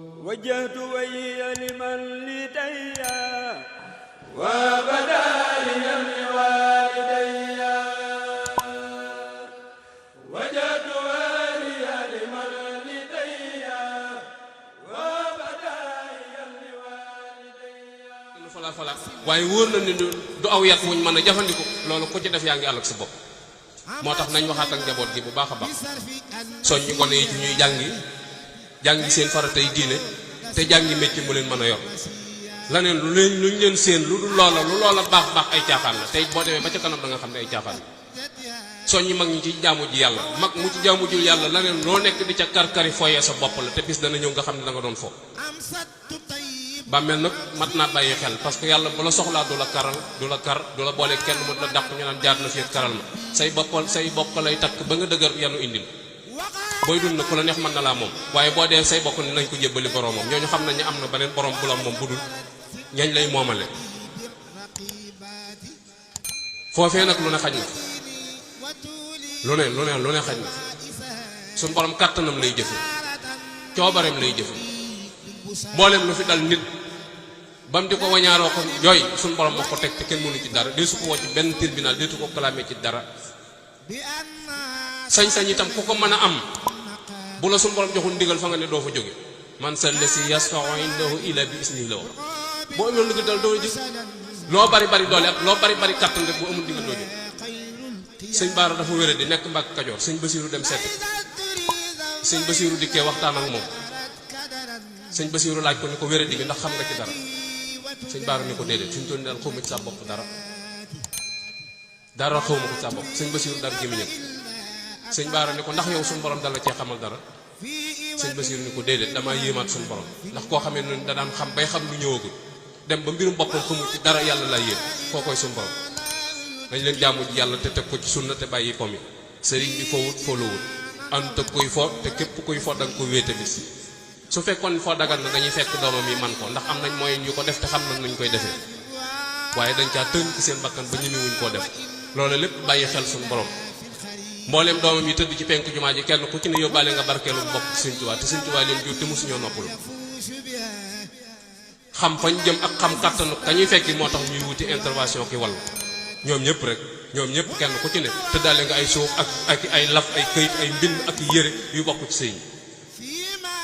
وجهت وجهي لمن لديا وبدا لي لوالدي وجهت وجهي لمن لديا وبدا لي لوالدي fala waaye wóor na ni du aw yat wuñ mën a jëfandiku loolu ku ci def yaa ngi àll ak sa bopp moo tax nañ waxaat ak njaboot gi bu baax a baax soññi gone yi ci ñuy jàngi seen faratay diine te jàngi métier mu leen mën a yor laneen luñ leen seen lu dul loola baax ay caaxaan la tey boo demee ba ca kanam da nga xam ne ay caaxaan la soññi mag ñi ci jaamu ji yàlla mag mu ci jaamu ji yàlla laneen loo nekk di ca karkari foyee sa bopp la te bis dana ñëw nga xam ne da nga doon fo bàmmeel nag mat naa bàyyi xel parce que yàlla bu la soxlaa du la boole kenn mu la dàq ñu naan jaar na fi karal ma say bokk lay takk ba nga dëgër yanu indil booy dund na ku la neex mën na laa moom waaye boo dee say bokk ni nañ ko jébbali boromam ñooñu xam nañ ne am na beneen borom bu la moom bu dul ñañ lay moomale foofee nag lu ne xaj na lu ne xaj na suñu borom kàttanam lay jëfe coobareem lay jëfe mboolem lu fi dal nit bam di ko wañaaroo ko jooy suñu borom moo ko teg te kenn mënu ci dara dee su ko woo ci benn tribunal deetu ko clamé ci dara sañ-sañ itam ku ko mën a am bu la suñu borom joxul ndigal fa nga ne doo fa jóge man sa la si yasfa'u indahu illa bi isnihi la wax boo amul ndigal dal doo jóg loo bari doole ak loo bari kàttan rek bu amul ndigal doo jóg sëñ Baara dafa wéré di nekk Mbàkke Kajoor sëñ Basiiru dem seeti sëñ Basiiru dikkee waxtaan ak moom sëñ Basiiru laaj ko ni ko wéré di ndax xam nga ci dara sëñ Baara ni ko déedéet fi mu toll nii daal xawma ci sa bopp dara xawma ko ci sa bopp sëñ Basiiru dara gémmiñam sëñ Baara ni ko ndax yow suñu borom dala cee xamal dara sëñ Basiiru ni ko déedéet damaa yéemaat suñu borom ndax koo xamee ne da daan xam bay xam lu ñëwagul dem ba mbirum boppam xamul ci dara yàlla laa yéem koo koy suñu borom dañ leen jaamu ji yàlla te teg ko ci sunna te bàyyi ko mi sëriñ bi fowut folowut ànd ak kuy fo te képp kuy fo da nga ko wéete bis su fekkoon foo dagal na dañuy fekk doomam yi man ko ndax am nañ moyen yu ko def te xam nañ nañ koy defee waaye dañ caa tënk seen bakkan ba ñemewuñ koo def loolu lépp bàyyi xel suñu borom mbooleem doomam yi tëdd ci penku jumaa ji kenn ku ci ne yóbbaale nga barkeelu bokk ci Sëñ Tuubaa te Sëñ Tuubaa leen jur te mosuñoo noppalu xam fañ jëm ak xam kattanu kañuy fekki moo tax ñuy wuti intervention ki wàllu ñoom ñëpp kenn ku ci ne tëddaale nga ay suuf ak ay laf ay këyit ay mbind ak yére yu bokk ci sëñ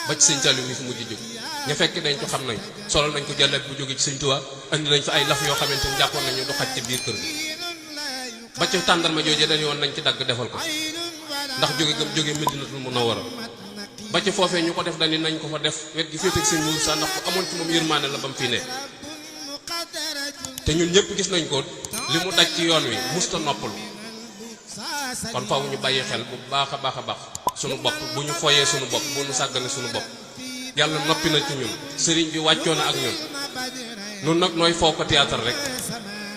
ba ci Sëñ Saliou mi fi mujj jóg ña fekk dañ ko xam nañ solal nañ ko jàllat bu jóge ci Sëñ Tuubaa andi nañ fa ay laf yoo xamante ni jàppoon nañu du xaj ci biir kër gi ba ca tàndarma jooje dañu woon nañ ci dagg defal ko ndax jóge Medinatul Munawwara ba ca foofee ñu ko def dañu nañ ko fa def wet gi féete ak sëñ Muusaa ndax ko amoon ci moom yërmaane la ba mu fii ne te ñun ñëpp gis nañ ko li mu daj ci yoon wi musta noppalu kon faaw ñu bàyyi xel bu baax a baax sunu bopp bu ñu foyee sunu bopp bu ñu sàggane sunu bopp yàlla noppi na ci ñun sëriñ bi wàccoo na ak ñun nun nag nooy foo ko théâtre rek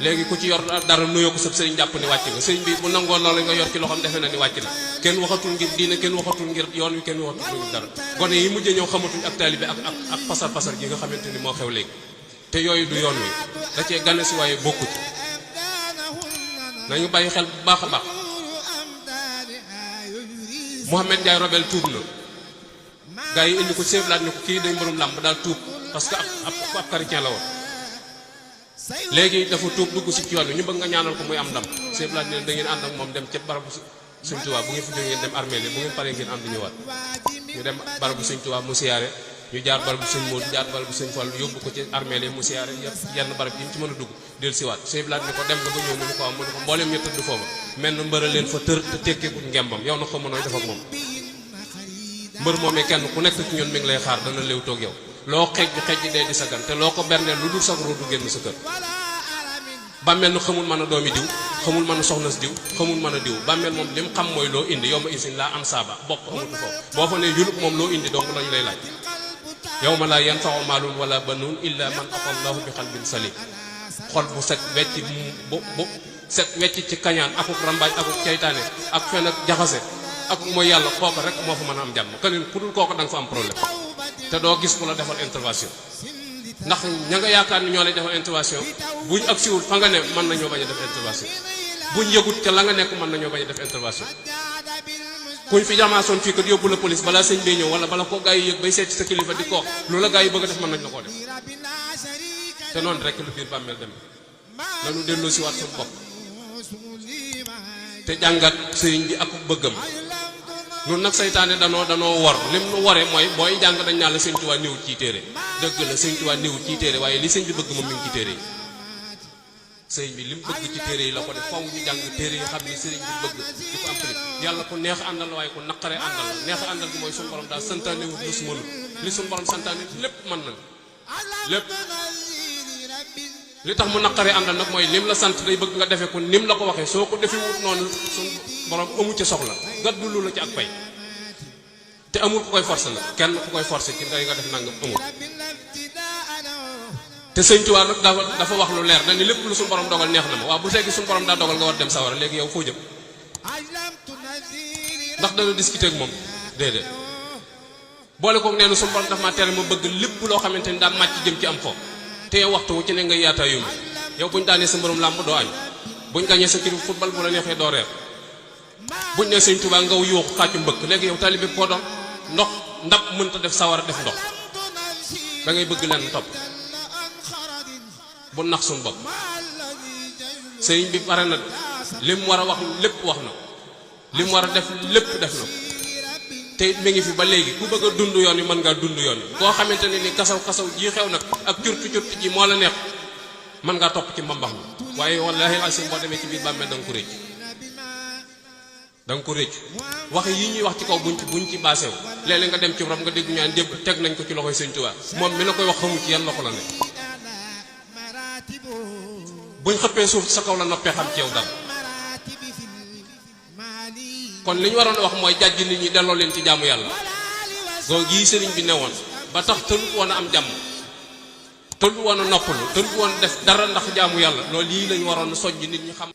léegi ku ci yor dara nuyoo ko sëb sëriñ jàpp ni wàcc nga sëriñ bi bu nangoo loolu nga yor ci loxoom defe na ni wàcc na kenn waxatul ngir diine kenn waxatul ngir yoon wi kenn waxatul ngir dara gone yi mujjee ñëw xamatuñ ak taalibe ak pasar gi nga xamante ni moo xew léegi te yooyu du yoon wi da cee gane si waaye bokku ci nañu bàyyi xel bu baax a baax Mouhamed Ndiaye Robel tuub na gaa yi indi ko seeblaat ni ko kii day mbërum làmb daal tuub parce que ab chrétien la woon léegi dafa tuub dugg si ci yoon wi ñu bëgg nga ñaanal ko muy am ndam seeblaat ne da ngeen ànd ak moom dem ca barabu Sëñ Tuubaa bu ngeen fi jógee ngeen dem armée bu ngeen paree ngeen ànd ñëwaat ñu dem barabu Sëñ Tuubaa mu siyaare ñu jaar barabu Sëñ Moodu jaar barabu Sëñ Fallu yóbbu ko ci armée mu siyaare yenn barab yi ñu ci mën a dugg del siwaat seeblaat ni ko dem nga ba ñëw mu ni ko am mu ni ko mbooleem ñu tëdd foofa mel na mbëra leen fa tër te tekkeekut ngembam yow na xamu nooy def ak moom mbër moomee kenn ku nekk ci ñun mi ngi lay xaar dana léew toog yow loo xej dee di sa gan te loo ko berneel lu dul sagro du génn sa kër bàmmeel na xamul mën a doomi diw xamul mën a soxna si diw xamul mën a diw bàmmeel moom li mu xam mooy loo indi yow ma isin laa am saaba bokk amatu foofu boo fa ne yulub moom loo indi donc lañu lay laaj yow ma laa yanfa'u maalun wala banuun illa man ata Allahu bi qalbin salim xol bu set wecc bu set wecc ci kañaan akuk rambaaj akuk ceytaane ak fen ak jaxase ak mooy yàlla kooku rek moo fa mën a am jàmm keneen ku dul kooku da nga fa am problème te doo gis ku la defal intervention ndax ña nga yaakaar ni ñoo lay defal intervention buñ ak siwul fa nga ne mën nañoo bañ a def intervention buñ yëgut te la nga nekk mën nañoo bañ a def intervention kuñ fi jamaasoon fii kat yóbbu la police balaa sëñ bee ñëw wala bala ko gaa yi yëg bay seeti sa kilifa di ko lu la gaa yi bëgg a def mën nañ la koo def te noonu rek lu biir bàmmeel dem nanu delloo si waat suñu bopp te jàngat sëriñ bi ak bëggam. nun nag saytaane danoo wor lim nu wore mooy booy jàng dañ naa la sëñ Tuubaa néewut ciy téere dëgg la sëñ Tuubaa néewut ciy téere waaye li sëñ bi bëgg moom mi ngi ci téere yi sëñ bi lim bëgg ci téere yi la ko def faw ñu jàng téere yi xam ni sëriñ bi bëgg di ko am prix yàlla ku neex àndal waaye ku naqare àndal la neex àndal gi mooy suñu borom daal santaanewut lu su mënul li suñu borom santaane lépp mën nañ lépp li tax mu naqare àndal nag mooy lim la sant day bëgg nga defee ko nim la ko waxee soo ko defee wut noonu suñu borom amu ca soxla gaddu lu la ci ak pay te amul ku koy forcer nag kenn ku koy forcer ci ngay nga def nangam amul te sëñ Tuubaa nag dafa wax lu leer dañ ni lépp lu suñu borom dogal neex na ma waaw bu fekkee suñu borom daa dogal nga war dem sawara léegi yow foo jëm ndax dana discuter ak moom déedéet boole koog nee na suñu borom daf maa tere ma bëgg lépp loo xamante ni daa màcc jëm ci am fo te yow waxtu wu ci ne nga yaataa yomb yow buñ daanee sa mbërum làmb doo añ buñ gañee sa kii football bu la neexee doo reer buñ ne sëñ Tuubaa ngaw yuuxu xàccu mbëkk léegi yow taalibe koo doon ndox ndab mënta def sawara def ndox da ngay bëgg leen topp bu nax suñu bopp sëriñ bi pare na lim war a wax lépp wax na lim war a def lépp def na te mi ngi fi ba léegi ku bëgg a dund yoon wi mën ngaa dund yoon wi koo xamante ne ni kasaw jii xew nag ak curtu ji moo la neex mën ngaa topp ci mbambax mi waaye wallaahi asim boo demee ci biir bàmmeel da nga ko réccu da nga ko réccu wax yi ñuy wax ci kaw buñ ci baasew léeg-léeg nga dem ci rob nga dégg ñaan débb teg nañ ko ci loxoy sëñ Tuubaa moom mi la koy wax xamu ci yan loxo la ne buñ xëppee suuf sa kaw la noppee xam ci yow dara kon li ñu waroon a wax mooy jàjj nit ñi delloo leen ci jaamu yàlla goo gii sëriñ bi newoon ba tax tënut woon a am jàmm tënut woon a noppalu tënut woon a def dara ndax jaamu yàlla loolu lii lañu waroon a soññ nit ñi xam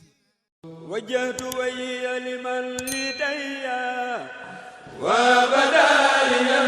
wajjahtu wajhiya liman lidayya wa badaliya